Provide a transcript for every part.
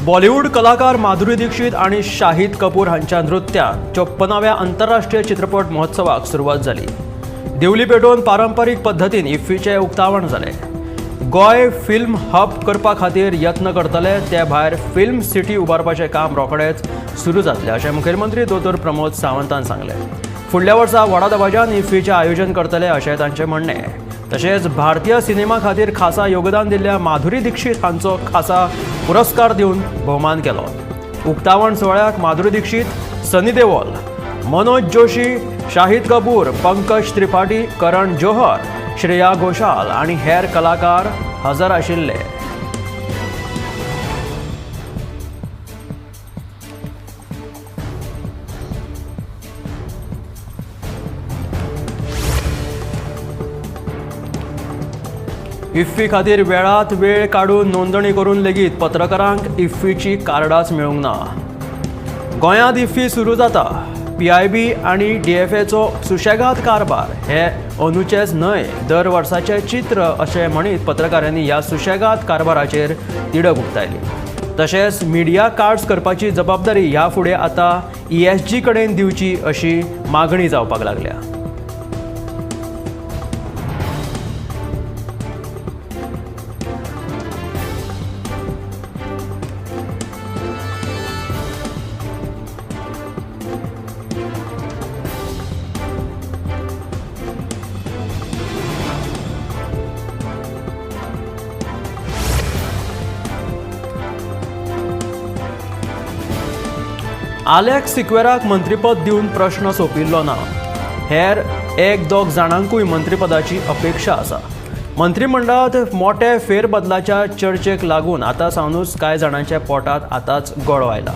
बॉलिवूड कलाकार माधुरी दीक्षित आनी शाहिद कपूर हांच्या नृत्यान 54व्या आंतरराष्ट्रीय चित्रपट महोत्सवाक सुरवात जाली. दिवली पेटोवन पारंपरीक पद्दतीन इफ्फीचें उक्तावण जालें. गोंय फिल्म हब करपा खातीर यत्न करतले, ते भायर फिल्म सिटी उबारपाचें काम रोखडेंच सुरू जातलें अशें मुखेलमंत्री दोतोर प्रमोद सावंतान सांगलें. फुडल्या वर्सा व्हडा दबाज्यान इफ्फीचें आयोजन करतले अशें तांचें म्हणणें. तशेंच भारतीय सिनेमा खातीर खासा योगदान दिल्ल्या माधुरी दीक्षित हांचो खासा पुरस्कार दिवन भोवमान केलो. उक्तावण सुवाळ्याक माधुरी दीक्षित, सनी देओल, मनोज जोशी, शाहिद कपूर, पंकज त्रिपाठी, करण जोहर, श्रेया घोषाल आनी हेर कलाकार हजर आशिल्ले. इफ्फी खातीर वेळात वेळ काडून नोंदणी करून लेगीत पत्रकारांक इफ्फीची कार्डांच मेळूंक ना. गोंयांत इफ्फी सुरू जाता. पीआयबी आनी डीएफएचो सुशेगाद कारभार हे अंदूचेच न्हय, दर वर्साचें चित्र अशें म्हणीत पत्रकारांनी ह्या सुशेगाद कारभाराचेर तिडक उक्तायली. तशेंच मिडिया कार्ड्स करपाची जबाबदारी ह्या फुडें आतां ईएसजी कडेन दिवची अशी मागणी जावपाक लागल्या. आलेक्स सिक्वेराक मंत्रीपद दिवन प्रश्न सोंपिल्लो ना. हेर एक दोग जाणांकूय मंत्रीपदाची अपेक्षा आसा. मंत्रीमंडळांत मोटे फेरबदलाच्या चर्चेक लागून आतां सावनूच कांय जाणांच्या पोटांत आतांच गळो आयला.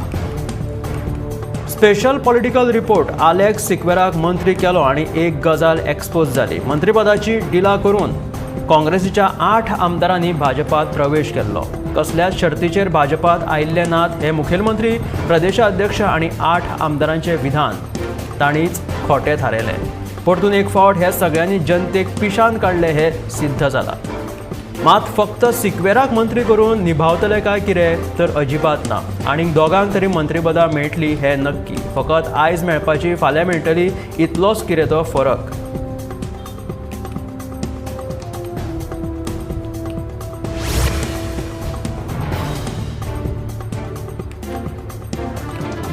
Special political report. आलेक्स सिक्वेराक मंत्री केलो आनी एक गजाल एक्सपोज जाली. मंत्रीपदाची डिलां करून काँग्रेसीच्या 8 आमदारांनी भाजपात प्रवेश केल्लो. कसल्याच शर्तीचेर भाजपात आयिल्ले नात हे मुखेलमंत्री, प्रदेशाध्यक्ष आनी 8 आमदारांचें विधान तांणीच खोटें थारायलें. परतून एक फावट हे सगळ्यांनी जनतेक पिशान काडलें हें सिद्ध जालां. मात फक्त सिक्वेराक मंत्री करून निभावतले काय कितें तर अजिबात ना. आनीक दोगांक तरी मंत्रीपदां मेळटली हें नक्की. फकत आयज मेळपाची फाल्यां मेळटली इतलोच कितें तो फरक.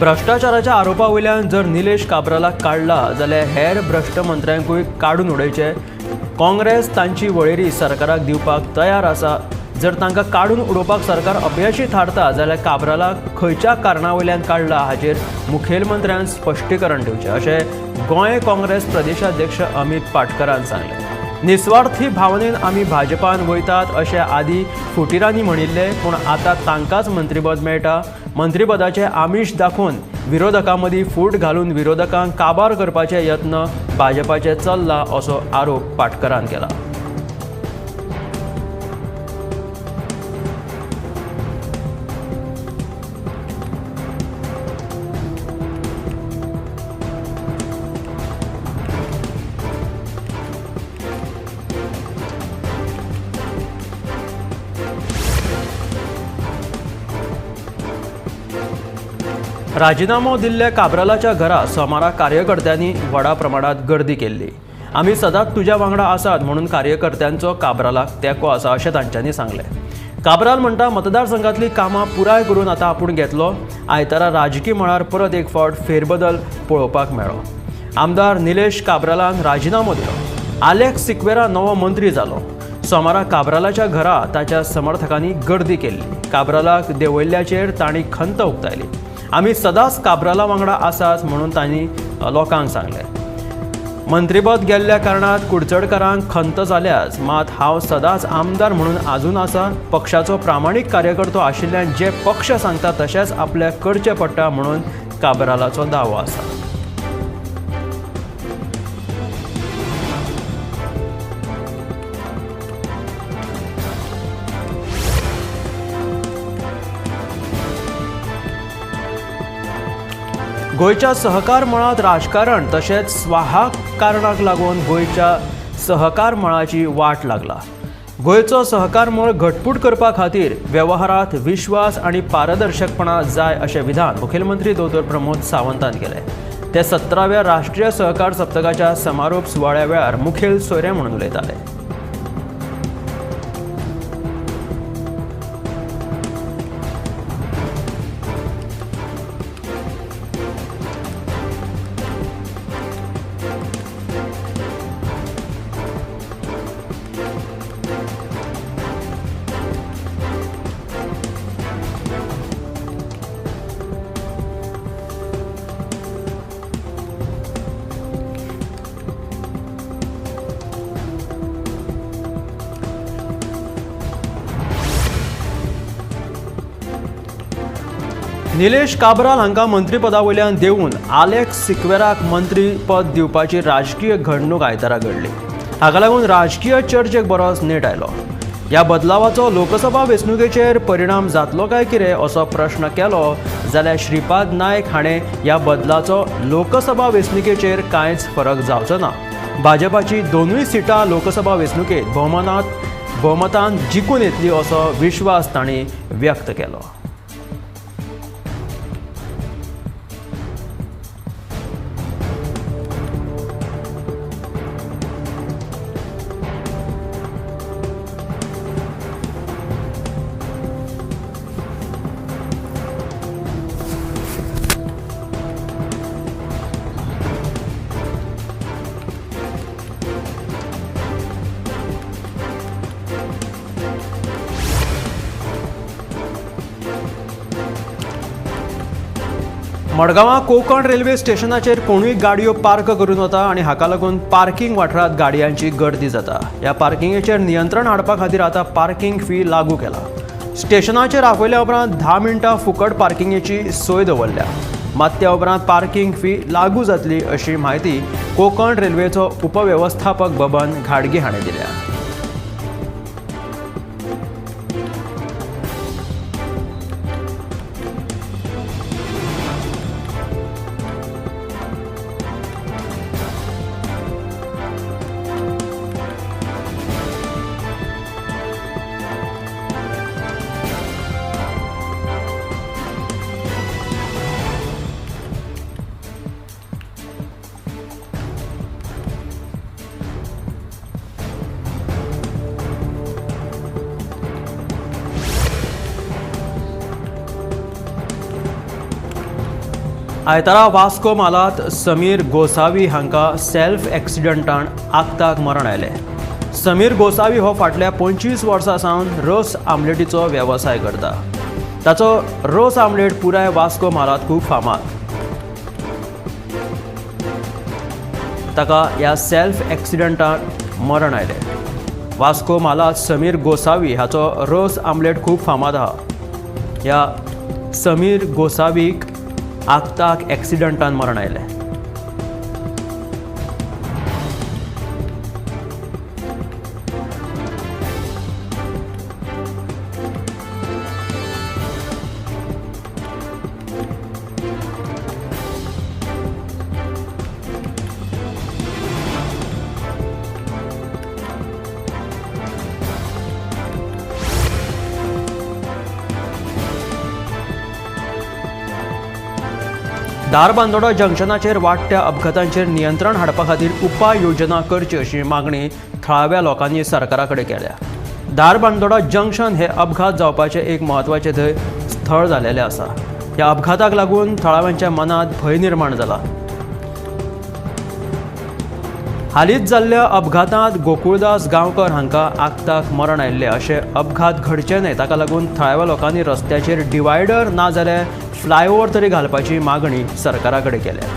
भ्रश्टाचाराच्या आरोपा वयल्यान जर निलेश काब्रालाक काडला जाल्यार हेर भ्रश्ट मंत्र्यांकूय काडून उडयचे. काँग्रेस तांची वळेरी सरकाराक दिवपाक तयार आसा. जर तांकां काडून उडोवपाक सरकार अपयशी थारता जाल्यार काब्रालाक खंयच्या कारणा वयल्यान काडला हाचेर मुखेलमंत्र्यान स्पश्टीकरण दिवचें अशें गोंय काँग्रेस प्रदेशाध्यक्ष अमित पाटकरान सांगलें. निस्वार्थी भावनेन आमी भाजपान वयतात अशें आदी फुटिरांनी म्हणिल्लें, पूण आतां तांकांच मंत्रीपद मेळटा. मंत्रीपदाचें आमिश दाखोवन विरोधकां मदीं फूट घालून विरोधकांक काबार करपाचे यत्न भाजपाचे चल्ला असो आरोप पाटकरान केला. राजिनामो दिल्ल्या काब्रालाच्या घरा सोमारा कार्यकर्त्यांनी व्हडा प्रमाणात गर्दी केल्ली. आमी सदांच तुज्या वांगडा आसात म्हणून कार्यकर्त्यांचो काब्रालाक तेंको आसा अशें तांच्यांनी सांगलें. काब्राल म्हणटा मतदारसंघातली कामां पुराय करून आतां आपूण घेतलो. आयतारा राजकी मळार परत एक फावट फेरबदल पळोवपाक मेळ्ळो. आमदार निलेश काब्रालान राजिनामो दिलो. आलेक्स सिक्वेरा नवो मंत्री जालो. सोमारा काब्रालाच्या घरा ताच्या समर्थकांनी गर्दी केल्ली. काब्रालाक देंवयल्ल्याचेर तांणी खंत उक्तायली. आमी सदांच काब्राला वांगडा आसात म्हणून तांणी लोकांक सांगलें. मंत्रीपद गेल्ल्या कारणात कुडचडकारांक खंत जाल्याच, मात हांव सदांच आमदार म्हणून आजून आसा. पक्षाचो प्रामाणीक कार्यकर्तो आशिल्ल्यान जे पक्ष सांगता तशेंच आपल्याक करचें पडटा म्हणून काब्रालाचो दावो आसा. गोंयच्या सहकार मळांत राजकारण तशेंच स्वाहा कारणाक लागून गोंयच्या सहकार मळाची वाट लागला. गोंयचो सहकार मळ घटमूट करपा खातीर वेव्हारांत विश्वास आनी पारदर्शकपणा जाय अशें विधान मुखेलमंत्री दोतोर प्रमोद सावंतान केलें. ते 17व्या राष्ट्रीय सहकार सप्तकाच्या समारोप सुवाळ्या वेळार मुखेल सोयरे म्हणून उलयताले. निलेश काब्राल हांकां मंत्रीपदा वयल्यान देवून आलेक्स सिक्वेराक मंत्रीपद दिवपाची राजकीय घडणूक आयतारा घडली. हाका लागून राजकीय चर्चेक बरोच नेट आयलो. ह्या बदलावाचो लोकसभा वेंचणुकेचेर परिणाम जातलो काय कितें असो प्रश्न केलो जाल्यार श्रीपाद नायक हाणें ह्या बदलाचो लोकसभा वेंचणुकेचेर कांयच फरक जावचो ना. भाजपाची दोनूय सिटां लोकसभा वेंचणुकेंत भोवमतान जिखून येतली असो विश्वास तांणी व्यक्त केलो. मडगांवां कोंकण रेल्वे स्टेशनाचेर कोणूय गाडयो पार्क करून वता आनी हाका लागून पार्किंग वाठारांत गाडयांची गर्दी जाता. ह्या पार्किंगेचेर नियंत्रण हाडपा खातीर आतां पार्किंग फी लागू केला. स्टेशनाचेर आपयल्या उपरांत 10 मिनटां फुकट पार्किंगेची सोय दवरल्या. मात त्या उपरांत पार्किंग फी लागू जातली अशी म्हायती कोंकण रेल्वेचो उपवेवस्थापक बबन घाडगे हाणें दिल्या. आयतारा वास्को म्हालांत समीर गोसावी हांकां सेल्फ एक्सिडंटान आक्ताक मरण आयलें. समीर गोसावी हो फाटल्या 25 वर्सां सावन रोस आमलेटीचो वेवसाय करता. ताचो रोस आमलेट पुराय वास्को म्हालांत खूब फामाद. ताका ह्या सेल्फ एक्सिडंटान मरण आयलें. वास्को म्हालांत समीर गोसावी हाचो रोस आमलेट खूब फामाद आहा. ह्या समीर गोसावीक आक्ताक एक्सिडंटान मरण आयलें. धारबांदोडा जंक्शनाचेर वाडट्या अपघातांचेर नियंत्रण हाडपा खातीर उपाय योजना करची अशी मागणी थळाव्या लोकांनी सरकारा कडेन केल्या. धारबांदोडा जंक्शन हे अपघात जावपाचें एक म्हत्वाचें थंय स्थळ जालेलें आसा. ह्या अपघाताक लागून थळाव्यांच्या मनांत भंय निर्माण जाला. हालींच जाल्ल्या अपघातांत गोकुळदास गांवकर हांकां आक्ताक मरण आयिल्लें. अशे अपघात घडचे न्हय ताका लागून थळाव्या लोकांनी रस्त्याचेर डिवायडर ना जाल्यार फ्लायओव्हर तरी घालपाची मागणी सरकारा कडेन केल्या.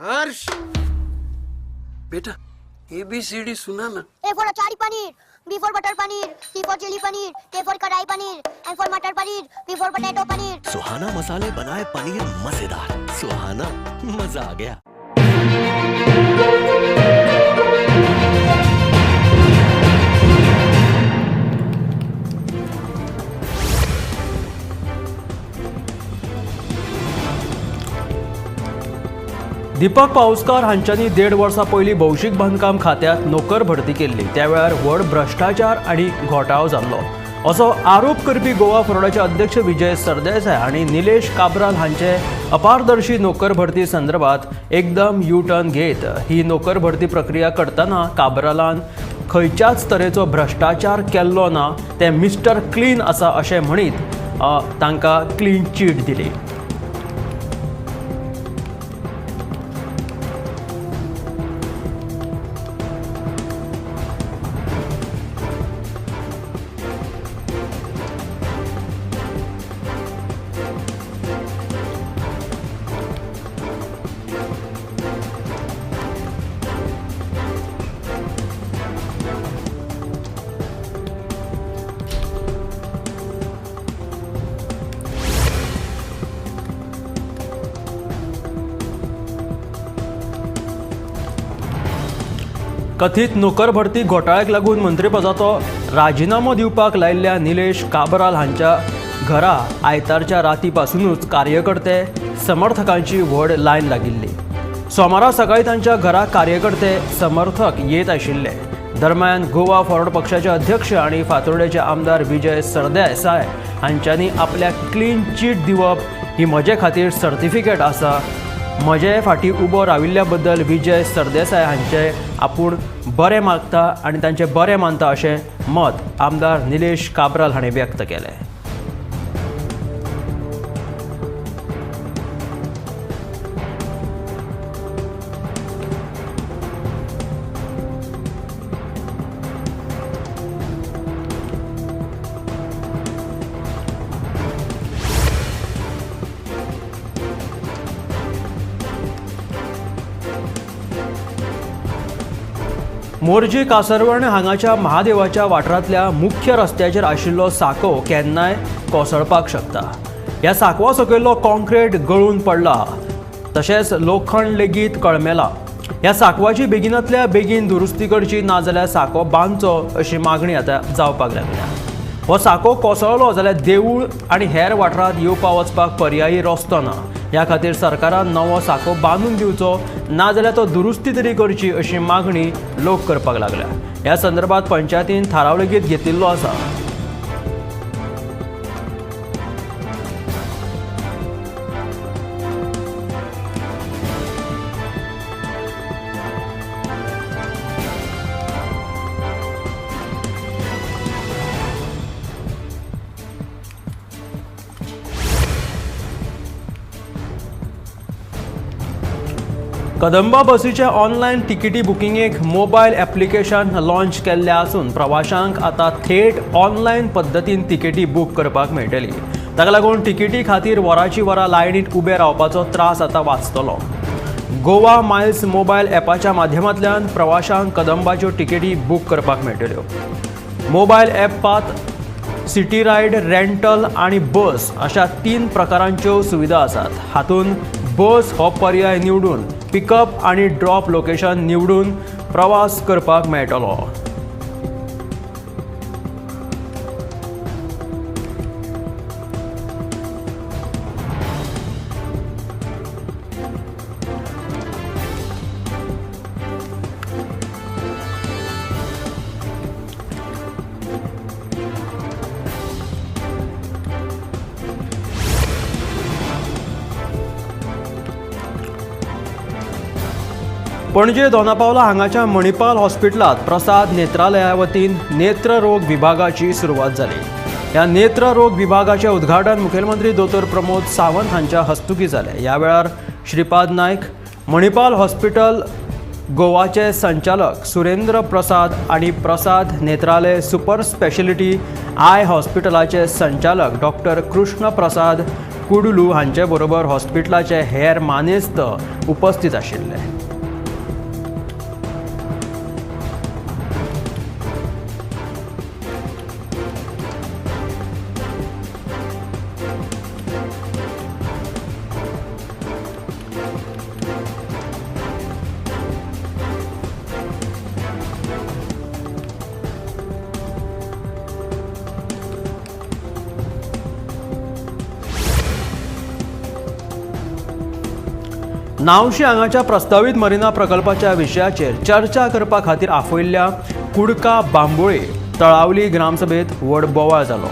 हर्ष बेटा, एबीसीडी सुना ना। A for achari paneer, B for butter paneer, C for chilli paneer, K for kadai paneer, M for matar paneer, P for potato paneer. Suhana मसाले बनाए पनीर मजेदार। सुहाना, मजा आ गया। दीपक पावसकार हांच्यांनी 1.5 वर्सां पयलीं भौशीक बांदकाम खात्यांत नोकर भरती केल्ली। त्या वेळार व्हड भ्रश्टाचार आनी घोटाळो जाल्लो असो आरोप करपी गोवा फॉरवर्डाचे अध्यक्ष विजय सरदेसाय आनी निलेश काब्राल हांचे अपारदर्शी नोकर भरती संदर्भात एकदम यू टर्न घेत ही नोकर भरती प्रक्रिया करतना काब्रालान खंयच्याच तरेचो भ्रश्टाचार केल्लो ना, ते मिस्टर क्लीन आसा अशें म्हणीत तांकां क्लीन चीट दिली। कथीत नोकर भरती घोटाळ्याक लागून मंत्रीपदाचो राजिनामो दिवपाक लायिल्ल्या निलेश काब्राल हांच्या घरा आयतारच्या रातीपासूनच कार्यकर्ते समर्थकांची व्हड लायन लागिल्ली। सोमारा सकाळी तांच्या घरा कार्यकर्ते समर्थक येत आशिल्ले। दरम्यान गोवा फॉरवर्ड पक्षाचे अध्यक्ष आनी फातोर्डेचे आमदार विजय सरदेसाय हांच्यांनी आपल्याक क्लीन चीट दिवप ही म्हजे खातीर सर्टिफिकेट आसा, म्हजे फाटी उबो राविल्ल्या बद्दल विजय सरदेसाय हांचे आपूण बरें मागता आनी तांचें बरें मानता अशें मत आमदार निलेश काब्राल हांणी व्यक्त केलें। मोरजी कासरवण हांगाच्या महादेवाच्या वाठारांतल्या मुख्य रस्त्याचेर आशिल्लो साको केन्नाय कोसळपाक शकता। ह्या साकवा सकयल्लो कॉन्क्रीट गळून पडला, तशेंच लोखण लेगीत कळमेला। ह्या साकवाची बेगिनांतल्या बेगीन दुरुस्ती करची, नाजाल्यार साको बांदचो अशी मागणी आतां जावपाक लागल्या। हो साको कोसळ्ळो जाल्यार देवूळ आनी हेर वाठारांत येवपा वचपाक पर्यायी रस्तो ना। ह्या खातीर सरकारान नवो साको बांदून दिवचो, नाजाल्यार तो दुरुस्ती तरी करची अशी मागणी लोक करपाक लागल्या। ह्या संदर्भात पंचायतीन थाराव लेगीत घेतिल्लो आसा। कदंबा बसीचे ऑनलायन तिकेटी बुकिंगेक मोबायल एप्लिकेशन लॉन्च केल्ले आसून प्रवाशांक आतां थेट ऑनलायन पद्दतीन तिकेटी बूक करपाक मेळटली। ताका लागून तिकेटी खातीर वराची वरां लायनीत उबे रावपाचो त्रास आतां वाचतलो। गोवा मायल्स मोबायल ॲपाच्या माध्यमांतल्यान प्रवाशांक कदंबाच्यो तिकेटी बूक करपाक मेळटल्यो। मोबायल ॲपांत सिटी रायड, रेंटल आनी बस अशा 3 प्रकारांच्यो सुविधा आसात। हातूंत बस हो पर्याय निवडून पिकअप आनी ड्रॉप लोकेशन निवडून प्रवास करपाक मेळटलो। पणजे दोनापावला हांगाच्या मणिपाल हॉस्पिटलांत प्रसाद नेत्रालया वतीन नेत्ररोग विभागाची सुरवात जाली। ह्या नेत्ररोग विभागाचें उद्घाटन मुखेलमंत्री दोतोर प्रमोद सावंत हांच्या हस्तुकीं जालें। ह्या वेळार श्रीपाद नायक, मणिपाल हॉस्पिटल गोवाचे संचालक सुरेंद्र प्रसाद आनी प्रसाद नेत्रालय सुपर स्पेशलिटी I हॉस्पिटलाचे संचालक डॉक्टर कृष्ण प्रसाद कुडलू हांचे बरोबर हॉस्पिटलाचे हेर मानेस्त उपस्थित आशिल्ले। नावशी हांगाच्या प्रस्तावीत मरिना प्रकल्पाच्या विशयाचेर चर्चा करपा खातीर आफयिल्ल्या कुडका बांबोळे तळावली ग्रामसभेत व्हड बोवाळ जालो.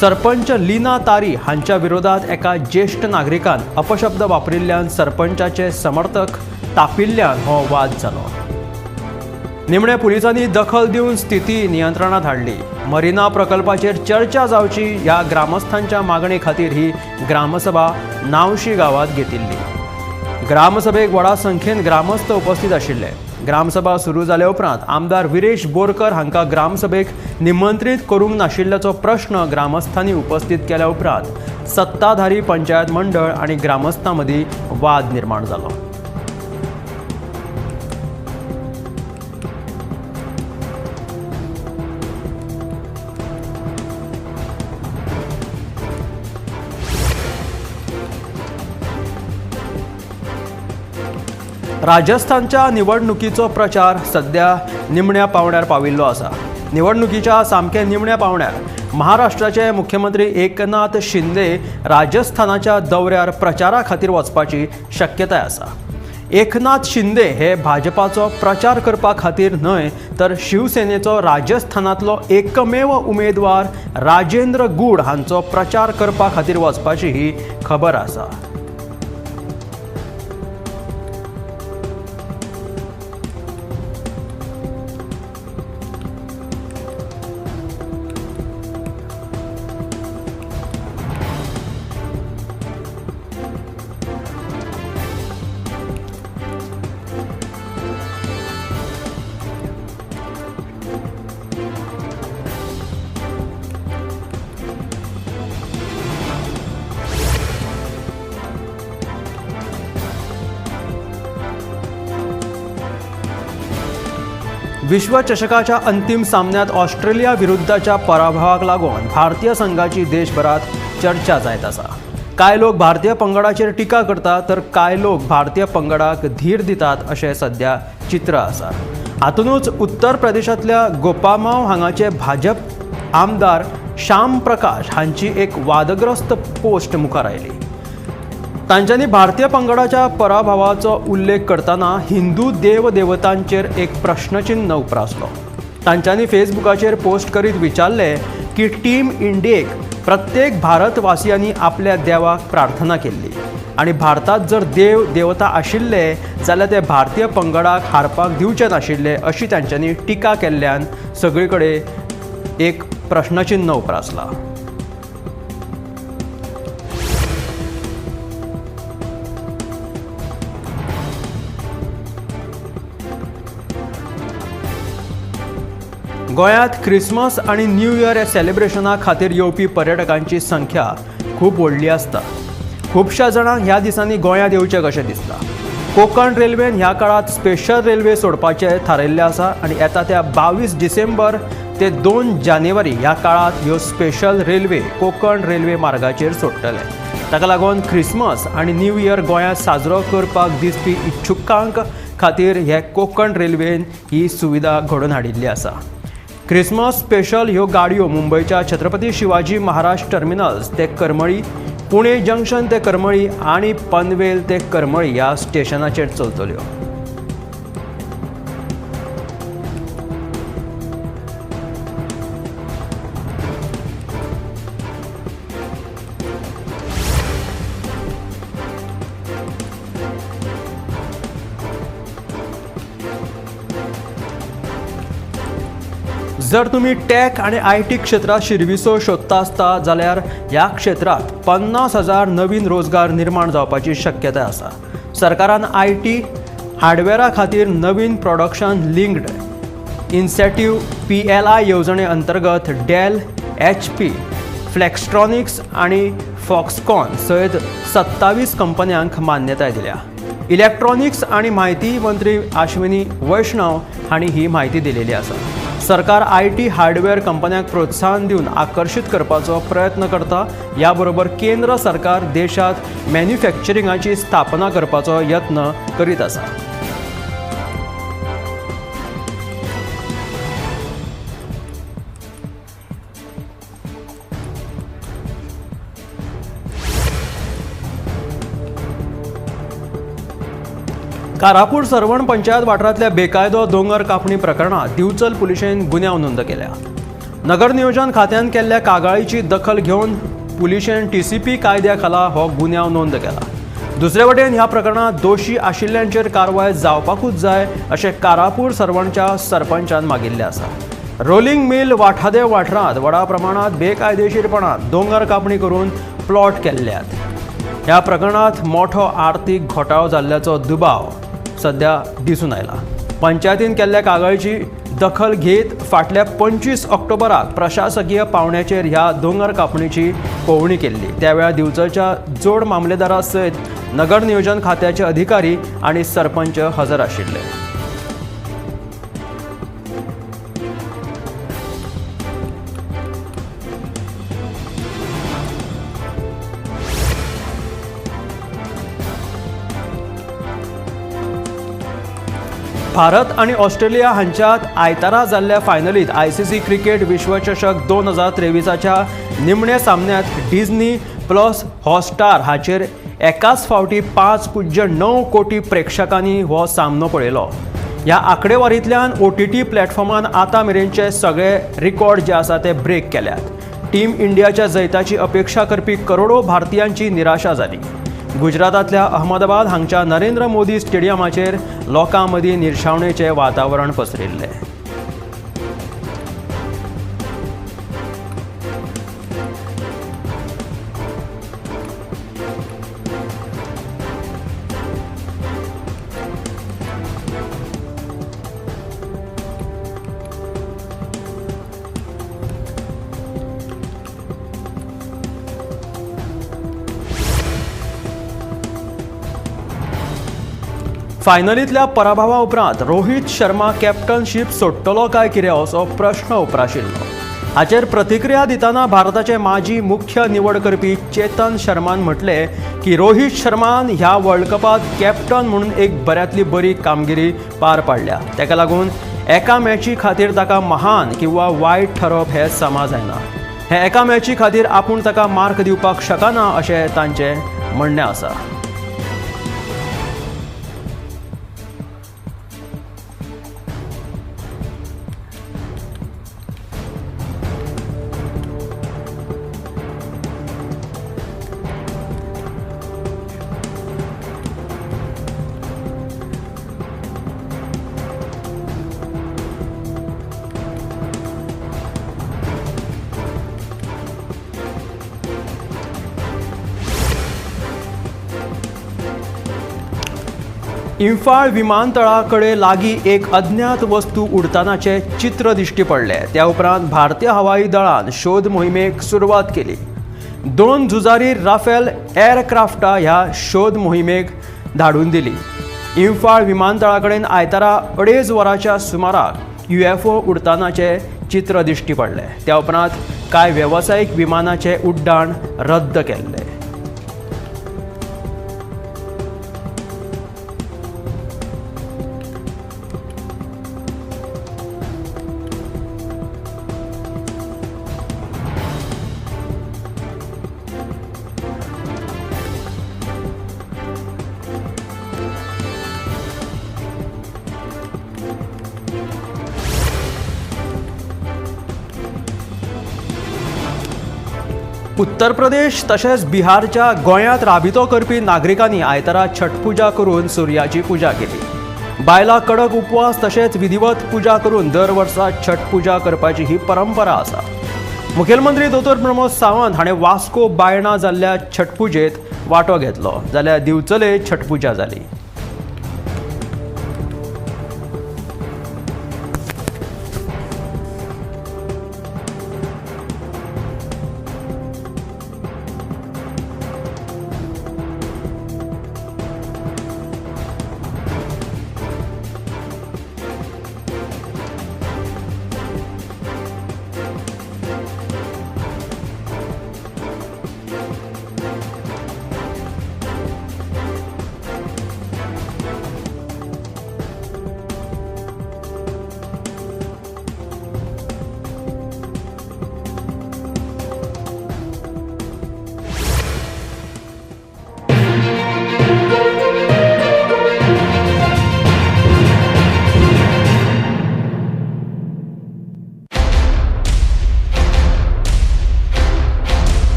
सरपंच लीना तारी हांच्या विरोधात एका ज्येश्ठ नागरिकान अपशब्द वापरिल्ल्यान सरपंचाचे समर्थक तापिल्ल्यान हो वाद जालो. निमणे पुलिसांनी दखल दिवन स्थिती नियंत्रणात हाडली. मरिना प्रकल्पाचेर चर्चा जावची ह्या ग्रामस्थांच्या मागणे खातीर ही ग्रामसभा नावशी गांवांत घेतिल्ली. ग्रामसभेक व्हडा संख्येन ग्रामस्थ उपस्थित आशिल्ले. ग्रामसभा सुरू जाले उपरांत आमदार विरेश बोरकर हांकां ग्रामसभेक निमंत्रीत करूंक नाशिल्ल्याचो प्रश्न ग्रामस्थांनी उपस्थित केल्या उपरांत सत्ताधारी पंचायत मंडळ आनी ग्रामस्थां मदीं वाद निर्माण जालो. राजस्थानच्या निवडणुकीचो प्रचार सध्या निमण्या पावंड्यार पाविल्लो आसा. निवडणुकीच्या सामक्या निमण्या पावंड्यार महाराष्ट्राचे मुख्यमंत्री एकनाथ शिंदे राजस्थानाच्या दौऱ्यार प्रचारा खातीर वचपाची शक्यताय आसा. एकनाथ शिंदे हे भाजपाचो प्रचार करपा खातीर न्हय तर शिवसेनेचो राजस्थानांतलो एकमेव उमेदवार राजेंद्र गुड हांचो प्रचार करपा खातीर वचपाची ही खबर आसा. विश्वचषकाच्या अंतिम सामन्यात ऑस्ट्रेलिया विरुद्धच्या पराभवाक लागून भारतीय संघाची देशभरात चर्चा जायत आसा. कांय लोक भारतीय पंगडाचेर टिका करतात तर कांय लोक भारतीय पंगडाक धीर दितात अशें सध्या चित्र आसा. हातूनच उत्तर प्रदेशांतल्या गोपामाव हांगाचे भाजप आमदार श्याम प्रकाश हांची एक वादग्रस्त पोस्ट मुखार आयली. तांच्यांनी भारतीय पंगडाच्या पराभवाचो उल्लेख करतना हिंदू देवदेवतांचेर एक प्रश्नचिन्ह उप्रासलो. तांच्यांनी फेसबुकाचेर पोस्ट करीत विचारलें की टीम इंडियेक प्रत्येक भारतवासियांनी आपल्या देवाक प्रार्थना केल्ली आनी भारतांत जर देव देवता आशिल्ले जाल्यार ते भारतीय पंगडाक हारपाक दिवचे नाशिल्ले अशी तांच्यांनी टिका केल्ल्यान सगळे कडेन एक प्रश्नचिन्ह उप्रासला. गोंयांत क्रिसमस आनी न्यू इयर ह्या सेलिब्रेशना खातीर येवपी पर्यटकांची संख्या खूब व्हडली आसता. खुबश्या जाणांक ह्या दिसांनी गोंयांत येवचें कशें दिसता. कोंकण रेल्वेन ह्या काळांत स्पेशल रेल्वे सोडपाचें थारायिल्लें आसा आनी येता त्या 22 डिसेंबर ते 2 जानेवारी ह्या काळांत ह्यो स्पेशल रेल्वे कोंकण रेल्वे मार्गाचेर सोडटले. ताका लागून क्रिसमस आनी न्यू इयर गोंयांत साजरो करपाक दिसपी इच्छुकांक खातीर हे कोंकण रेल्वेन ही सुविधा घडोवन हाडिल्ली आसा. क्रिसमस स्पेशल ह्यो गाडयो मुंबयच्या छत्रपती शिवाजी महाराज टर्मिनल्स ते करमळी, पुणे जंक्शन ते करमळी आनी पनवेल ते करमळी ह्या स्टेशनाचेर चलतल्यो. जर तुम्ही टॅक आणि IT क्षेत्रात शिरविसो सोदता आसता जाल्यार ह्या क्षेत्रात 50,000 नवीन रोजगार निर्माण जावपाची शक्यताय आसा. सरकारान IT हार्डवेअरा खातीर नवीन प्रोडक्शन लिंक्ड इन्सेंटिव्ह PLI येवजणे अंतर्गत डेल, HP, फ्लेक्स्ट्रॉनिक्स आनी फॉक्सकॉन सयत 27 कंपन्यांक मान्यताय दिल्या. इलेक्ट्रॉनिक्स आनी म्हायती मंत्री आश्विनी वैष्णव हांणी ही म्हायती दिलेली आसा. सरकार IT hardware कंपन्यांक प्रोत्साहन दिवन आकर्शीत करपाचो प्रयत्न करता. ह्या बरोबर केंद्र सरकार देशांत मॅन्युफॅक्चरिंगाची स्थापना करपाचो यत्न करीत आसा. कारापूर सर्वण पंचायत वाठारांतल्या बेकायदो दोंगर कापणी प्रकरणात दिवचल पुलिशेन गुन्यांव नोंद केल्या. नगर नियोजन खात्यान केल्ल्या कागाळीची दखल घेवन पुलिशेन टीसीपी कायद्या खाला हो गुन्यांव नोंद केला. दुसरे वटेन ह्या प्रकरणात दोशी आशिल्ल्यांचेर कारवाय जावपाकूच जाय अशें कारापूर सर्वणच्या सरपंचान मागिल्लें आसा. रोलिंग मिल वाठादेव वाठारांत व्हडा प्रमाणात बेकायदेशीरपणान दोंगर कापणी करून प्लॉट केल्ल्यात. ह्या प्रकरणात मोठो आर्थीक घोटाळो जाल्ल्याचो दुबाव सध्या दिसून आयला. पंचायतीन केल्ल्या कागाळीची दखल घेत फाटल्या 25 ऑक्टोबराक प्रशासकीय पावण्याचेर ह्या दोंगर कापणीची पळोवणी केल्ली. त्या वेळार दिवचलच्या जोड मामलेदारा सयत नगर नियोजन खात्याचे अधिकारी आनी सरपंच हजर आशिल्ले. भारत आणि ऑस्ट्रेलिया हांच्यात आयतारा जाल्ल्या फायनलीत आयसीसी क्रिकेट विश्वचषक 2023च्या निमण्या सामन्यात डिझनी प्लस हॉटस्टार हाचेर एकाच फावटी 5.9 कोटी प्रेक्षकांनी हो सामनो पळयलो. ह्या आंकडेवारींतल्यान ओटीटी प्लॅटफॉर्मान आतां मेरेनचे सगळे रिकॉर्ड जे आसा ते ब्रेक केल्यात. टीम इंडियाच्या जैताची अपेक्षा करपी करोडो भारतीयांची निराशा जाली. गुजरातांतल्या अहमदाबाद हांगच्या नरेंद्र मोदी स्टेडियमाचेर लोकां मदीं निर्शेवणेचें वातावरण पसरिल्लें. फायनलींतल्या पराभवा उपरांत रोहित शर्मा कॅप्टनशीप सोडटलो काय कितें असो प्रश्न उप्राशिल्लो. हाचेर प्रतिक्रिया दितना भारताचे माजी मुख्य निवड करपी चेतन शर्मान म्हटलें की रोहित शर्मान ह्या वर्ल्ड कपांत कॅप्टन म्हणून एक बऱ्यांतली बरी कामगिरी पार पाडल्या. ताका लागून एका मॅची खातीर ताका महान किंवा वायट ठरोवप हें समा जायना. हे एका मॅची खातीर आपूण ताका मार्क दिवपाक शकना अशें तांचें म्हणणें आसा. इम्फाळ विमानतळाकडे लागीं एक अज्ञात वस्तू उडतानाचे चित्र दिश्टी पडले. त्या उपरांत भारतीय हवाई दळान शोध मोहिमेक सुरवात केली. 2 झुजारी राफेल एअरक्राफ्टा ह्या शोध मोहिमेक धाडून दिली. इम्फाळ विमानतळाकडेन आयतारा 2:30 वरांच्या सुमाराक UFO उडतानाचे चित्र दिश्टी पडले. त्या उपरांत कांय वेवसायीक विमानाचे उड्डाण रद्द केल्ले. उत्तर प्रदेश तशेंच बिहारच्या गोंयांत राबितो करपी नागरिकांनी आयतारा छठ पुजा करून सुर्याची पुजा केली. बायलां कडक उपवास तशेंच विधिवत पुजा करून दर वर्सा छठ पुजा करपाची ही परंपरा आसा. मुखेलमंत्री दोतोर प्रमोद सावंत हाणें वास्को बायणा जाल्ल्या छठपुजेंत वांटो घेतलो, जाल्यार दिवचले छठपुजा जाली.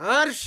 हर्ष।